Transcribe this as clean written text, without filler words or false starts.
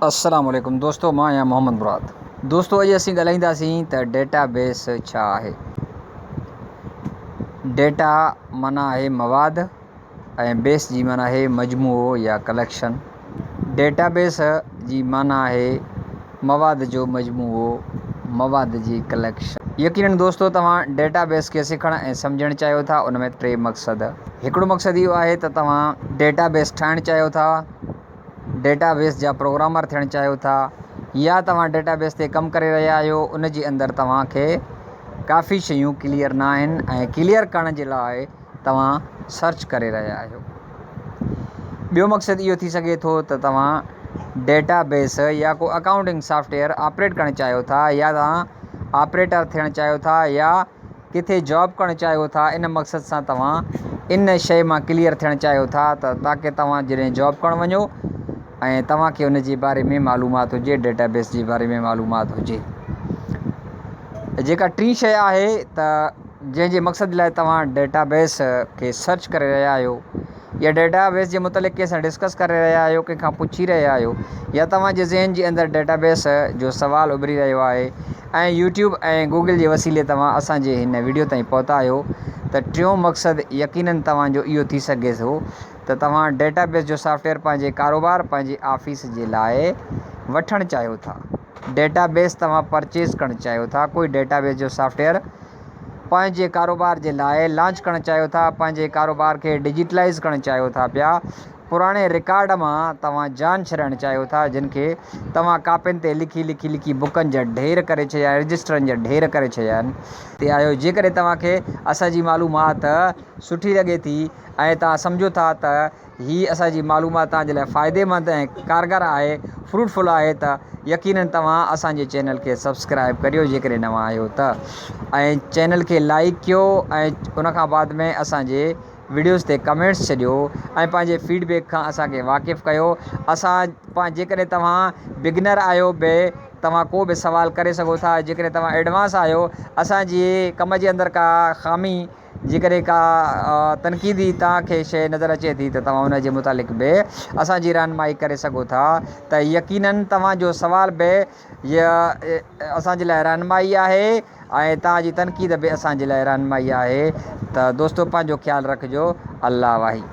السلام عليڪم دوستو مان آهيان محمد مراد دوستو اڄ اسين ڳالهائينداسين ته ڊيٽا بيس ڇا آهي ڊيٽا معنيٰ آهي مواد ۽ بيس جي معنيٰ آهي مجموعو يا ڪليڪشن ڊيٽا بيس جي معنيٰ آهي مواد جو مجموعو مواد جي ڪليڪشن يقينن دوستو توهان ڊيٽا بيس کي سکڻ ۽ سمجهڻ چاهيو ٿا ان ۾ ٽي مقصد هڪڙو مقصد اهو آهي ته توهان ڊيٽا بيس ٺاهڻ چاهيو ٿا ڊيٽا بيس جا پروگرامر ٿيڻ چاهيو ٿا يا توهان ڊيٽا بيس تي ڪم ڪري رهيا آهيو ان جي اندر توهان کي ڪافي شيون ڪليئر نه آهن ۽ ڪليئر ڪرڻ جي لاء توهان سرچ ڪري رهيا آهيو ٻيو مقصد اهو ٿي سگهي ٿو ته توهان ڊيٽا بيس يا ڪو اڪائونٽنگ سافٽويئر آپريٽ ڪرڻ چاهيو ٿا يا توهان آپريٽر ٿيڻ چاهيو ٿا يا ڪٿي جاب ڪرڻ چاهيو ٿا ان مقصد سان توهان ان شيء مان ڪليئر ٿيڻ چاهيو ٿا ته تاڪه توهان جڏهن جاب ڪرڻ وڃو ۽ توهان کي ان جي باري ۾ معلومات هجي ڊيٽا بيس جي باري ۾ معلومات هجي جيڪا ٽين شيء آهي ته جنهن جي مقصد لاء توهان ڊيٽا بيس کي سرچ ڪري رهيا آهيو يا ڊيٽا بيس جي متعلق ڪنهن سان ڊسڪس ڪري رهيا آهيو ڪنهن کان پڇي رهيا آهيو يا توهان جي ذهن جي اندر ڊيٽا بيس جو سوال اڀري رهيو آهي ۽ يوٽيوب ۽ گوگل جي وسيلي توهان اسان جي هن وڊيو تائين پهتا آهيو ته ٽيون مقصد يقينن توهان جو اهو ٿي سگهي ٿو ته توهان ڊيٽا بيس جو سافٽويئر پنهنجي ڪاروبار پنهنجي آفيس جي لاء وٺڻ چاهيو ٿا ڊيٽا بيس توهان پرچيز ڪرڻ چاهيو ٿا ڪوئي ڊيٽا بيس جو سافٽويئر پنهنجي ڪاروبار جي لاء لانچ ڪرڻ چاهيو ٿا، پنهنجي ڪاروبار کي ڊجيٽلائيز ڪرڻ چاهيو ٿا پيا، پراڻي رڪارڊ مان توهان جان ڇڏائڻ چاهيو ٿا جن کي توهان ڪاپين تي لکي لکي لکي بڪن جا ڍير ڪري ڇڏيا آهن رجسٽرن جا ڍير ڪري ڇڏيا آهن. تي آهيو جيڪڏهن توهان کي اسان جي معلومات سٺي لڳي ٿي ۽ توهان سمجهو ٿا ته هي اسان جي معلومات توهان جي لاء فائديمند ۽ ڪارگر آهي، Fruitful آهي ته يقينن توهان اسان جي چينل کي سبسڪرائب ڪريو جيڪڏهن نوان آهيو ته ۽ چينل کي لائيڪ ڪيو ۽ ان کان بعد ۾ اسان جي وڊيوز تي ڪمينٽس ڇڏيو ۽ پنهنجي فيڊ بيڪ کان اسان کي واقف ڪيو اسان جيڪڏهن توهان بگنر آهيو به توهان ڪو به سوال ڪري سگهو ٿا جيڪڏهن توهان ايڊوانس آهيو اسان جي ڪم جي اندر ڪا خامي جيڪڏهن ڪا تنقيدي توهان کي شيء نظر اچي ٿي ته توهان ان جي متعلق به اسان جي رهنمائي ڪري سگهو ٿا ته يقيناً توهان جو سوال به اسان جي لاء رهنمائي آهي ۽ توهان جي تنقيد به اسان جي لاء رهنمائي آهي ته دوستو پنهنجو خيال رکجو الله واهي.